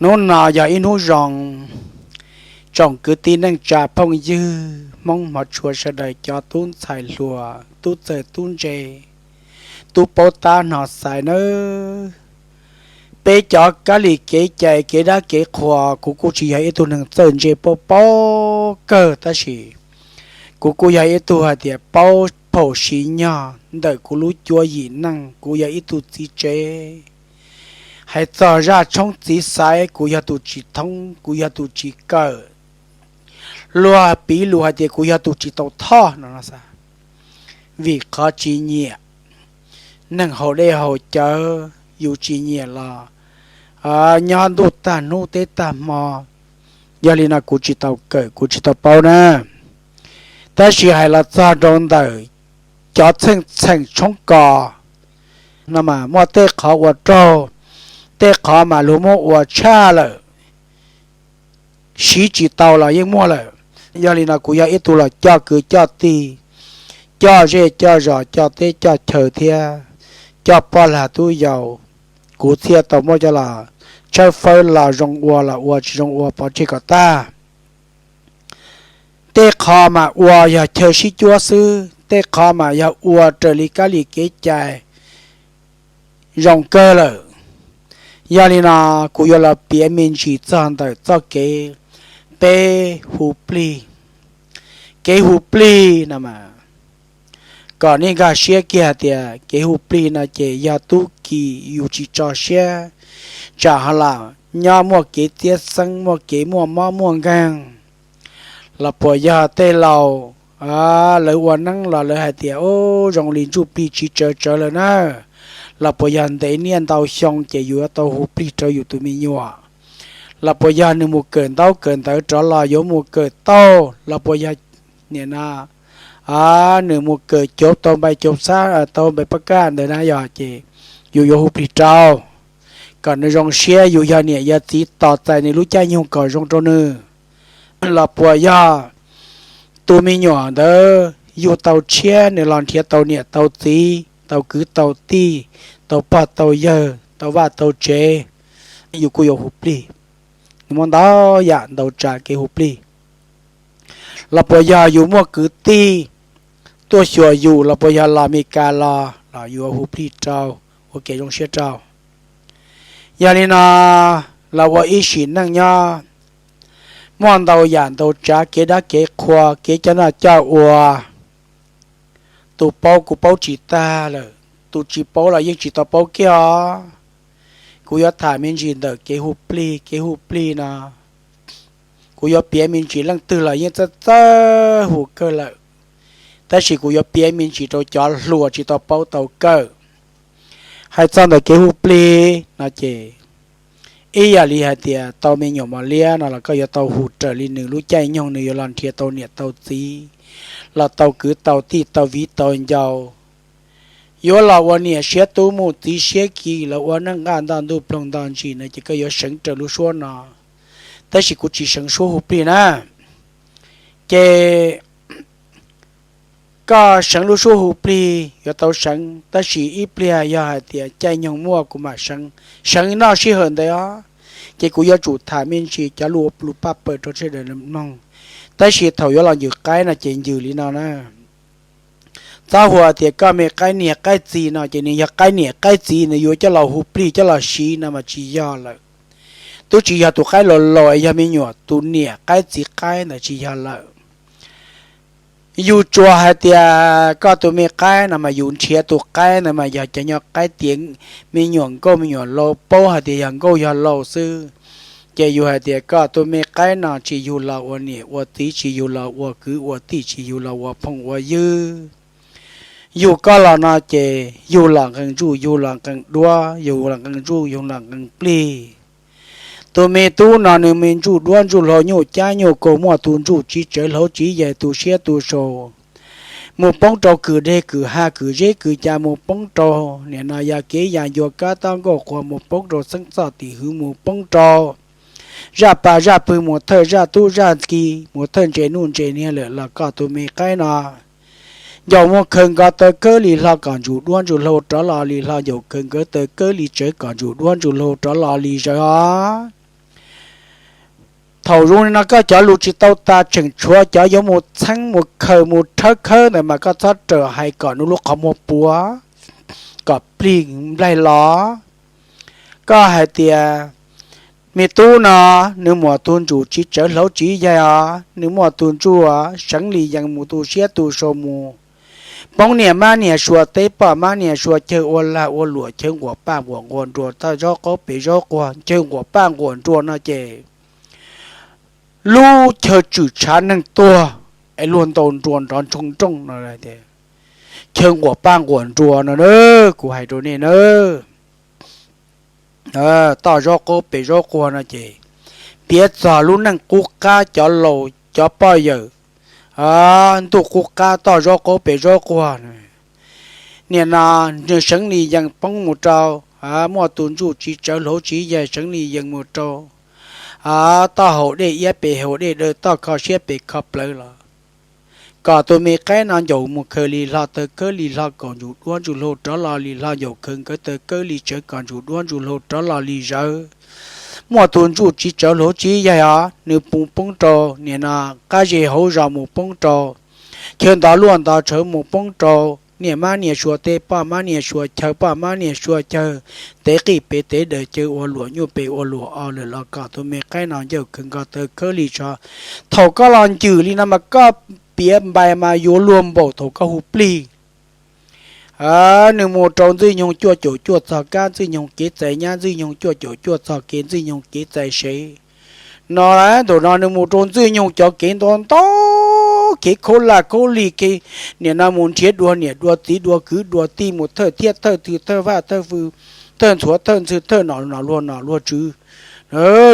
Hnub no yog ib hnub zoo, tsoom kwv tij neej tsa phooj ywg Hmoob hmov tshua sawv daws cov tub ntxhais hluas, tub txawg tub ntse, tub paub tab hno xaiv nawb. Peb cov kab li kev cai kev dab kev qhua, kuv kuj tsis yog ib tug neeg txawj ntse paub paub kawg, tab sis kuv kuj yog ib tug hais tias paub phaum siv nyog ntawm kuv lub cuab yim neej. Kuv yog ib tug txiv tsev, hais txog zaj tshoob txiv xaiv kuv yog tus tsis thoob, kuv yog tus tsis kawm. Luag piv lus hais tias kuv yog tus tsis tau thoj no, vim qhov tsis nyiam. Neeg haus dej haus cawv yus tsis nyiam los nyob ntuj tag hnub teb tag hmo. Yog li no kuv tsis tau kawm, kuv tsis tau paub na. Tab sis hais los txog rau ntawm cov txheej txheem tshoob kos no mas muaj tej qhov ua raug, tej qhov mas luag muab ua tshaj lawm, siv tsis tau los yeej muaj lawm. Yog li no kuv yog ib tug los coj kwv coj tij, coj zej coj zos, coj teb coj chaw thiab coj poj lag tub yau, kuv thiaj tau muab coj los tshawb fawb, los zoo ua los ua, tsis zoo ua pov tseg kom tag. Tej qho mas ua yog chaw sib cuab xwb, tej qho mas yog ua raws li kab li kev cai zoo kawg lawm. Yog li no kuv yuav los piav me ntsis txog ntawm txoj kev peb hu plig. Kev hu plig no mas kom nej nkag siab kiag tias kev hu plig no ces yog tub ki yus tsis tso siab, tsam ho los nyob muaj kev txiab xeeb, muaj kev muaj mob muaj nkeeg, los puas yog tej laus lawv ua neeb los lawv hais tias, Ub, zoo li ntsuj plig tsis tsawv tsawv lawm na, los puas yog ntev niaj ntau xyoo ces yus yuav tau hu plig rau yus tus me nyuam, los puas yog nws mus kawm ntaub kawm ntawv rov los yuav mus kawm tau, los puas yog nim no nws mus kawm cov tau npai cov xab tau npai pab kaj ntawd na yog ces yus yuav hu plig rau kom nws zoo siab, yus yog niam yog txiv tos txais nws lub caij nyoog kom zoo rau nws. Los puas yog tus me nyuam ntawd yug tau tshiab, nws los nrhiav tau niam tau txiv, tau kwv tau tij, tau pog tau yawg, tau vaj tau tsev, yus kuj yuav hu plig. Nws muaj ntau yam ntau tsav kev hu plig. Los puas yog yus muaj kwv tij tuaj xyuas yus, los puas yog los Mes Kas los los yuav hu plig rau, ua kev zoo siab rau. Yog li no los ua ib sim neej nyob, muaj ntau yam ntau tsav kev dab kev qhua, kev coj noj coj ua. Tus paub kuv paub tsis tag lawm, tus tsis paub los yeej tsis tau paub kiag os. Kuv yuav tham me ntsis ntawm kev hu plig. Kev hu plig no kuv yuav piav me ntsis, leej twg los yeej txawj txawj hu kawg lawm, tab sis kuv yuav piav me ntsis rau cov hluas tsis tau paub tau kawm. Hais txog ntawm kev hu plig no ces ib yam li hais tias tau me nyuam mos liab no los koj yuav tau hu raws li nws lub caij nyoog nws yuav los nrhiav tau niam tau txiv, los tau kwv tau tij tau viv tau ncaus, yuav los ua niam siab tub mus txiv siab kis los ua neej nqaj nto ntuj ploog nto ntsis no ces koj yuav seev raws lub suab no. Tab sis kuv tsis seev suab hu plig na. Ces koj seev lub suab hu plig yuav tau seev, tab sis ib pliag yog hais tias caij nyoog muaj kuv mam seev, seev noj sij hawm ntev os. Ces kuv yuav tsum tham me ntsis cov lus paj paws rau sawv daws mloog. Tab sis thaum yuav los ncws qaib no ces ncws li no na. Txhob hu tias koj me qaib niam qaib txiv no ces nws yog qaib niam qaib txiv nws yuav coj los hu plig coj los siv no mas tsis yog lawm. Twb tsis yog tus qaib los los, yog me nyuam tus niam qaib txiv qaib ntawd tsis yog lawm. Yus tsuas hais tias koj tus me qaib no mas yus nrhiav tus qaib ntawd mas yog cov nyuag qaib tiav me nyuam nkauj me nyuam laus paub hais tias yog nkauj yog laus xwb. Ces yus hais tias koj tus me qaib no tsis yug los ua niam ua txiv, tsis yug los ua kwv ua tij, tsis yug los ua phooj ua ywg. Yug koj los no ces yug los nqee ntsuj, yug los nqee duab, yug los nqee ntsuj, yug los nqee plig. Tus me tub no nws me ntsuj duab ntsuj hlauv nyuj cab nyuj kaus, muaj tus ntsuj tsis tsawv hlauv tsis yaig, tus siab tus saus mus poob rau kwm deg kwm hav kwm zeb kwm cas, mus poob rau nim no yog kev yam ncua kab tab nkauj qhuav, mus poob rau xeeb txoj tim hwv, mus poob rau zaj pa zaj pw, mus thawj zaj tub zaj ki, mus thawj ntses nuj ntses niag lawm los koj tus me qaib no ncaus muaj khaws nkawd taw kawg li hlo kom ntsuj duab ntsuj hlauv rov los li hlo, ncaus khaws nkawd taw kawg li tsawv kom ntsuj duab ntsuj hlauv rov los li zawv os. Thaum zoo li no koj cov lus tsis tau tas, tseem tshuav cov yuav mus txheeb mus khaws mus rhawb khawb ntawd mas koj txhob raws hais kom nws lub qhov muag puas, kom plig nplaig los. Koj hais tias me tub no, nws muaj tus ntsuj tsis tsawv hlauv tsis yaig os, nws muaj tus ntsuj seev li yees mus tu siab tu sau mus, poob niam mab niag sua teb poj mab niag sua cawg ua lag ua luam chaw nquas paj nquas nruas toj zaub qaub pes zaub quag chaw nquas paj nquas nruas no ces lub chaw tswm tshav neeg tuag es luag ntaus nruas nrov ntsoog nrooj no, chaw nquas paj nquas nruas no na, kuv hais rau nej na. Toj zaub qaub pes zaub quag no ces piav txog lub neej qub qab cov laus cov poj yawm ntuj qub qab toj zaub qaub pes zaub quag. Nim no nws seev li yees poob mus rau, muaj tus ntsuj tsis tsawv hlauv tsis yaig seev li yees mus rau toj hauv dej iab pes hauv dej daw toj kho siab pes kho plawv los, kom tus me qaib no ncaum mus khaws li hlo taw kawb li hlo kom ntsum duab ntsum hlauv rov los li hlo ncaum khaws nkawd taw kawb li tsawv kom ntsum duab ntsum hlauv rov los li zawv. Muaj tus ntsuj tsis tsawv hlauv tsis yaig os, nws mus poob rau nim no qab zej hauv zos mus poob rau chaw ntov luaj ntov tshawv mus poob rau niam mab niag sua teb poj mab niag sua chaw poj mab niag sua cawg, tev qij pes tev daws cawg ua luam nyuj pes ua luam o lawm los kom tus me qaib no ncaum khaws nkawd taw kawb li tso. Thaum koj los ncwm li no mas koj piav npais mas yuav luag npaum thaum koj hu plig. Nws mus rau Ntxwj Nyoog cuaj caum cuaj txog kab Ntxwj Nyoog kev txais nyab Ntxwj Nyoog cuaj caum cuaj txog kev Ntxwj Nyoog kev txais sev no. Thaum no nws mus rau Ntxwj Nyoog cov kev ntau ntau, kev khaub lig khaub lig, kev nim no mus nrhiav dua niam dua txiv dua kwv dua tij mus thawj thiab thawj twg thawj vaj thawj fwj, thawj ntxhuav thawj ntxhw thawj nom nom luag nom luag tswv.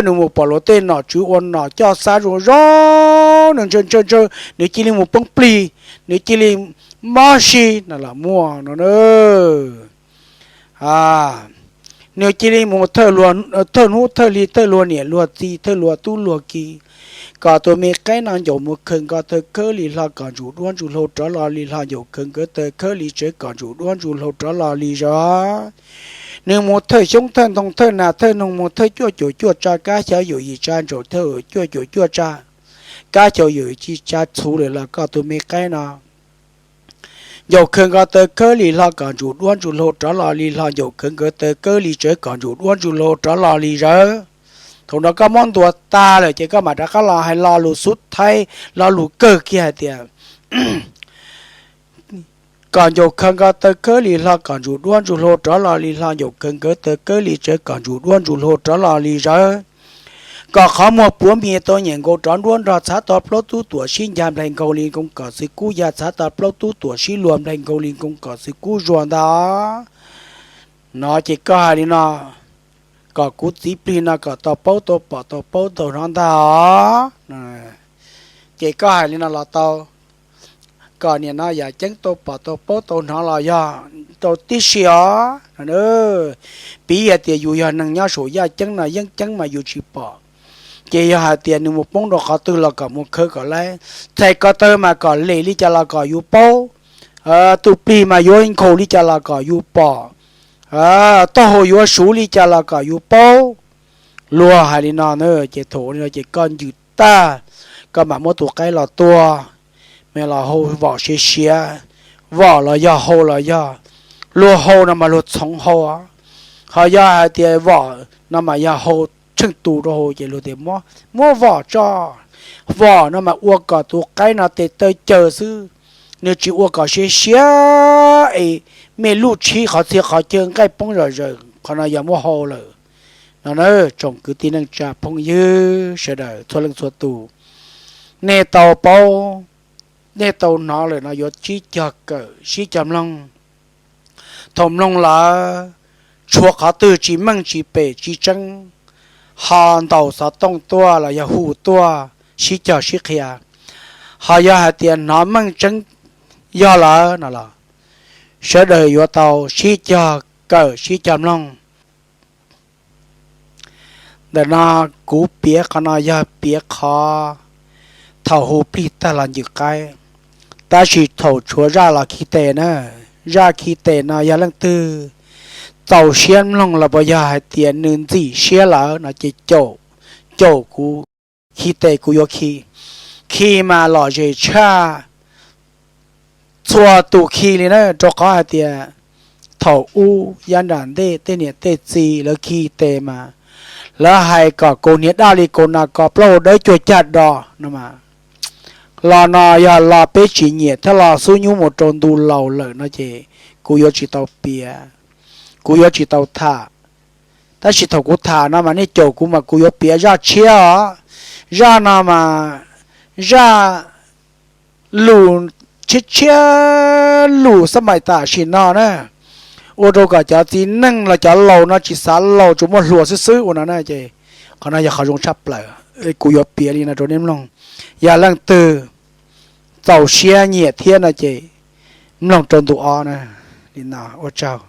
Nws mus pom luag tej nom tswv ua nom coj xab zoo zoo, nws ntshaw ntshaw ntshaw nws cia li mus poob plig, nws cia li mob si no los muaj no. Nws cia li mus thawj hnub thawj hli thawj luag niam luag txiv thawj luag tub luag ki, kom tus me qaib no ncaum mus khaws nkawd taw kawb li hlo kom ntsum duab ntsum hlauv rov los li hlo ncaum khaws nkawd taw kawb li tsawv kom ntsum duab ntsum hlauv rov los li zog. Nws mus thawj xyoob thawj ntoo thawj nas thawj noog mus thawj cuaj caum cuaj tsa kab xyov yaum yim tsa ntsaum thawj cuaj caum cuaj tsa kab xyov yaum yim tsa txhuv lawm los kom tus me qaib no ncaum khaws nkawd taw kawb li hlo kom ntsum duab ntsum hlauv rov los li hlo ncaum khaws nkawd taw kawb li tsawv kom ntsum duab ntsum hlauv rov los li zawv. Thaum no koj muab ntuas tag lawm ces koj mam rov qab los hais lo lus xub thaib lo lus kawg kiag hais tias kom ncaum khaws nkawd taw kawb li hlo kom ntsum duab ntsum hlauv rov los li hlo ncaum khaws nkawd taw kawb li tsawv kom ntsum duab ntsum hlauv rov los li zawv. Kom qhov muag puav npis tau nyem nkaus rov nruab nrog txhav tau plaub tub tuam sib ncag nplaig nkaus li nkoos kom xwm kub ya txhav tau plaub tub tuam sib luag nplaig nkaus li nkoos kom xwm kub zuag ntag. No ces koj hais li no, kom kuv txiv plig no kom tau paub tau pom tau paub tau hnov ntag os. Ces koj hais li no los tau, kom nim no yam ceeb tau pom tau paub tau hnov los yog tau tib si os. Piv hais tias yus yog neeg nyob saum yaj ceeb no yeeb ceeb mas yus tsis pom, ces yog hais tias nws mus poob rau qhov twg los kom mus khawb kom laib, txhais ko taw mas kom lem li cas los kom yus paub, tus plig mas yuav nkhaus li cas los kom yus pom, taub hau yuav suv li cas los kom yus paub. Luag hais li no na, ces thaum li no ces koj ncwm tag, koj mam muab tus qaib los tua, mam los hau vom siav siav, vom los yog hau los yog, luag hau no mas luag txhoov hau, ho yog hais tias vom no mas yog hau tsheej tus rau hauv ces luag tias muab vom tso. Vom no mas ua kom tus qaib no tes taw caws xwb, nws tsis ua kom siav siav es mej luj tshib qhov txhia qhov chaw nqaij poob zom zaws, qhov no yog muab hau lawm. No na, tsoom kwv tij neej tsa phooj ywg sawv daws txhua leej txhua tus, nej tau paub, nej tau hnov lawm no yuav sib cog kawm sib cog mloog. Thaum mloog lawm, tshuav qhov twg tsis meej tsis pem tsis tseeb, ho ntaus xov tooj tuaj los yog hu tuaj sib cog sib qhia. Ho yog hais tias hnov meej tseeb yog lawm no los sawv daws yuav tau sib cog kawm sib cog mloog. Ntawm no kuv piav qhov no yog piav qhov thaum hu plig tag los ncwm qaib, tab sis thaum tshuav zaj los khi tes na, zaj khi tes no yog leej twg txaus siab mloog los puas yog hais tias nws ntxim siab lawm no ces caum, caum kuv khi tes kuv yuav khi. Khi mas lom zem tshaj txhua tus khi li na, rau qhov hais tias thaum ub yav nram ntej tej niam tej txiv lawv khi tes mas lawv hais kom kaus hniav daj li kaus nas kos plaub hau dawb cuag cag do no mas. Los no yog los peb tsis nyiam thiab los xub nyub mus rau ntu laus lawm no ces kuv yuav tsis tau piav, kuv yuav tsis tau tham. Tab sis thaum kuv tham no mas nej caum kuv mas kuv yuav piav zaj tshiab os. Zaj no mas zaj lus tshiab tshiab, lus xab mais tam sim no na, ua rau kom cov txiv neej los cov laus no tsis xav laus, tsuas muaj hluas xwb xwb ua no na ces qhov no yog qhov zoo tshaj plaws. Kuv yuav piav li no rau nej mloog. Yog leej twg txaus siab nyiam thiab no ces mloog rau ntu ob na. Li no ua tsaug.